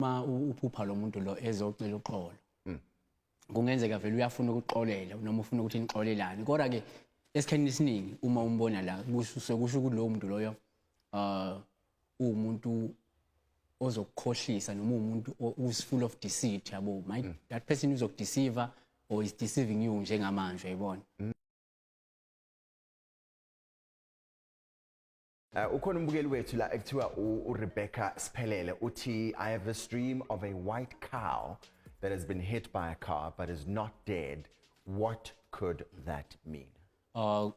Uma uphupha lo muntu lo ezocela uxolo, kungenzeka vele uyafuna ukuxolela noma ufuna ukuthi nixolelane, kodwa ke esikhathini esiningi uma umbona la kusho sekusho ukuthi lowo muntu loyo uwumuntu ozokukhohlisa noma uwumuntu who's full of deceit, yabo. That person uzokudeceive or is deceiving you njengamanje, uyayibona. Ukhona umbukeli wethu la ekuthiwa uRebecca Siphelele, uthi, "I have this dream of a white cow that has been hit by a car but is not dead. What could that mean?"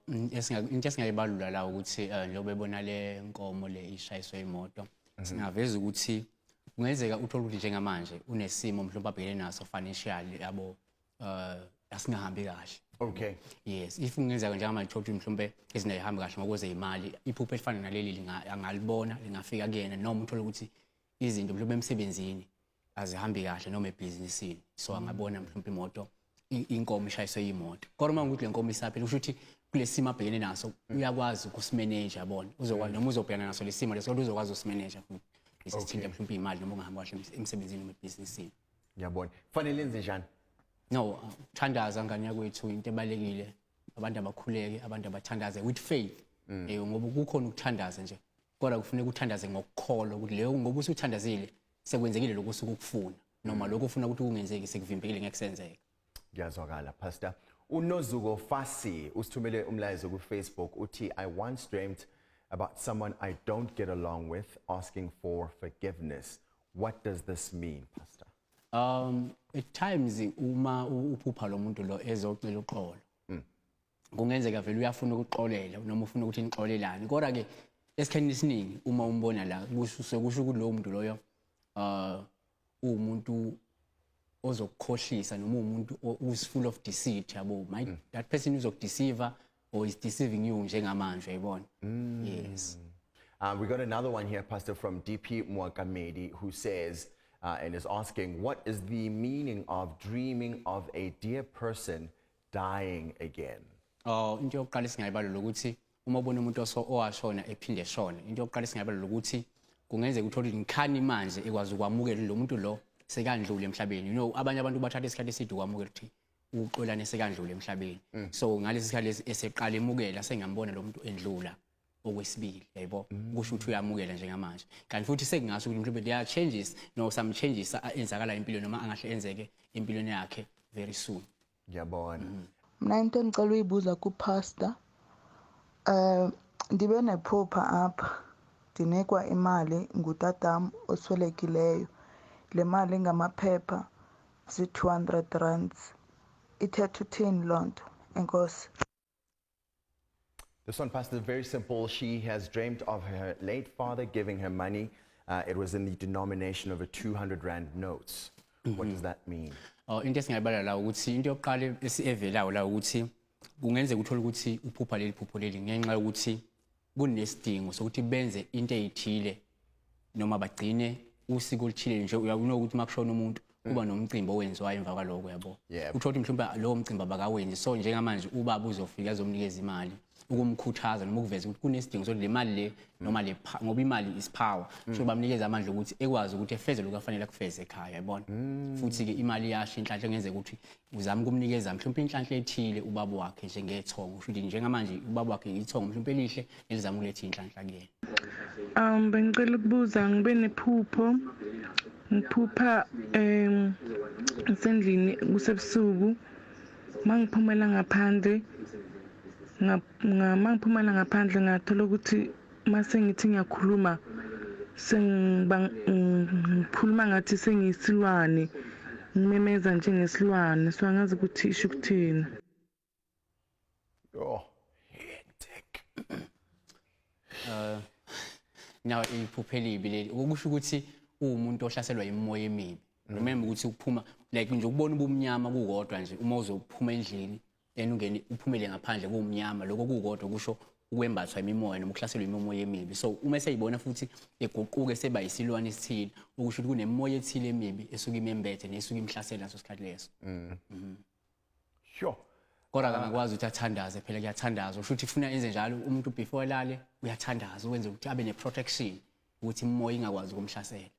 Into esingayibalula la ukuthi njengoba ebona le nkomo le ishayiswe imoto, singaveza ukuthi kungenzeka uthole ukuthi njengamanje unesimo mhlawumbe abhekene naso financially, yabo, asingahambi kahle. Yes, if kungenzeka njengamanje uthole ukuthi mhlawumbe izinto ayihambi kahle ngokwezeyimali, iphupho elifana naleli angalibona lingafika kuyena, noma uthole ukuthi izinto mhlawumbe emsebenzini azihambi kahle noma ebhizinisini, so angabona mhlawumbe imoto, inkomo ishayiswe imoto. Kodwa uma ukuthi le nkomo isaphila, kusho ukuthi kulesi simo abhekene naso uyakwazi ukusimanage, yabona, uzokwazi noma uzobhekana naso lesimo leso, kodwa uzokwazi ukusimanage futhi lesi sithinta mhlawumbe imali noma ungahambi kahle emsebenzini noma ebhizinisini. Ngiyabona. Kufanele enze njani? No, ukuthandaza, ngane yakwethu, into ebalekile. Abantu abakhuleke, abantu abathandaze with faith, ngoba kukhona ukuthandaza nje, kodwa kufuneka uthandaze ngokukholwa ukuthi leyo, ngoba usuthandazile, sekwenzekile lokhu osuke ukufuna noma lokhu ufuna ukuthi kungenzeki sekuvimbekile, ngeke kusenzeke. Ngiyazwakala, Pastor. UNozuko Fasi usithumele umlayezo ku-Facebook, uthi, "I once dreamt about someone I don't get along with asking for forgiveness. What does this mean, Pastor?" At times uma uphupha lo muntu lo ezocela uxolo, kungenzeka vele uyafuna ukuxolela noma ufuna ukuthi nixolelane, kodwa ke esikhathini esiningi uma umbona la kusho sekusho ukuthi lowo muntu loyo uwumuntu ozokukhohlisa noma uwumuntu who's full of deceit, yabo. That person uzokudeceive or is deceiving you njengamanje, uyayibona. Yes. We got another one here, Pastor, from DP Mwakamedi, who says and is asking, "What is the meaning of dreaming of a dear person dying again?" Oh, into yokuqala esingayibalula ukuthi uma ubona umuntu owashona ephinde eshona, into yokuqala esingayibalula ukuthi kungenzeka uthole ukuthi ngikhani manje ekwazi ukwamukela lo muntu lo sekandlule emhlabeni. Abanye abantu bathatha isikhathi eside ukwamukela ukuthi uXolane sekandlule emhlabeni. So ngalesi sikhathi lesi eseqala emukela, sengiyambona lo muntu endlula okwesibili, yayibo, kusho ukuthi uyamukela njengamanje. Kanti futhi sekungasho ukuthi mhlawumbe there are changes no some changes enzakala empilweni noma angahle enzeke empilweni yakhe very soon. Ngiyabona. Mna into endicela uyibuza kupastor, ndibe nephupha apha ndinikwa imali ngutatam oswelekileyo. Le mali ingamaphepha, zii-200 rands. Ithetha uthini loo nto? Enkosi. This one, Pastor, is very simple. She has dreamt of her late father giving her money. It was in the denomination of a 200 rand notes. What does that mean? Oh, into esingayibala la ukuthi into yokuqala evelayo la ukuthi kungenzeka uthole ukuthi uphupha leli phupho leli ngenxa yokuthi kunesidingo sokuthi benze into ezithile noma bagcine usiko oluthile nje. Uyabona ukuthi makushona umuntu kuba nomcimbi owenziwayo emva kwaloko, yabo. Uthola ukuthi mhlawumbe lowo mcimbi abakawenzi, so njengamanje ubaba uzofika azomnikeza imali ukumkhuthaza noma ukuveza ukuthi kunesidingo sokuthi le mali le noma le ngoba imali is power, so bamnikeza amandla ukuthi ekwazi ukuthi efeze lokhu afanele akufeze ekhaya, yabona. Futhi-ke imali iyasho inhlanhla, engenzeka ukuthi uzama ukumnikeza mhlawumbe inhlanhla ethile ubaba wakhe njengethongo, kusho ukuthi njengamanje ubaba wakhe ithongo mhlawumbe elihle elizama ukuletha inhlanhla kuyena. Bengicela ukubuza, ngibe nephupho, ngiphupha ngisendlini kusebusuku, mangiphumela ngaphandle, mangiphumela ngaphandle ngathola ukuthi mase ngithi ngiyakhuluma, ngikhuluma ngathi sengiyisilwane, ngimemeza njengesilwane, so angazi ukuthi isho ukuthini. Oh, hectic. Now iphupho elibi leli, okusho ukuthi uwumuntu ohlaselwa imimoya emibi. Remember ukuthi ukuphuma like nje ukubona ubumnyama kukodwa nje, uma uzophuma endlini and ungene uphumele ngaphandle kuwumnyama, lokho kukodwa kusho ukwembathwa imimoya noma ukuhlaselwa imimoya emibi. So uma eseyibona futhi eguquke seba isilwane esithile, okusho ukuthi kunemimoya ethile emibi esuke imembethe nesuke imhlasela ngaso sikhathi leso. Kodwa akangakwazi ukuthi athandaze phela, kuyathandazwa, kusho ukuthi kufuna enze njalo umuntu before elale uyathandaza ukwenza ukuthi abe ne-protection ukuthi imimoya ingakwazi ukumhlasela.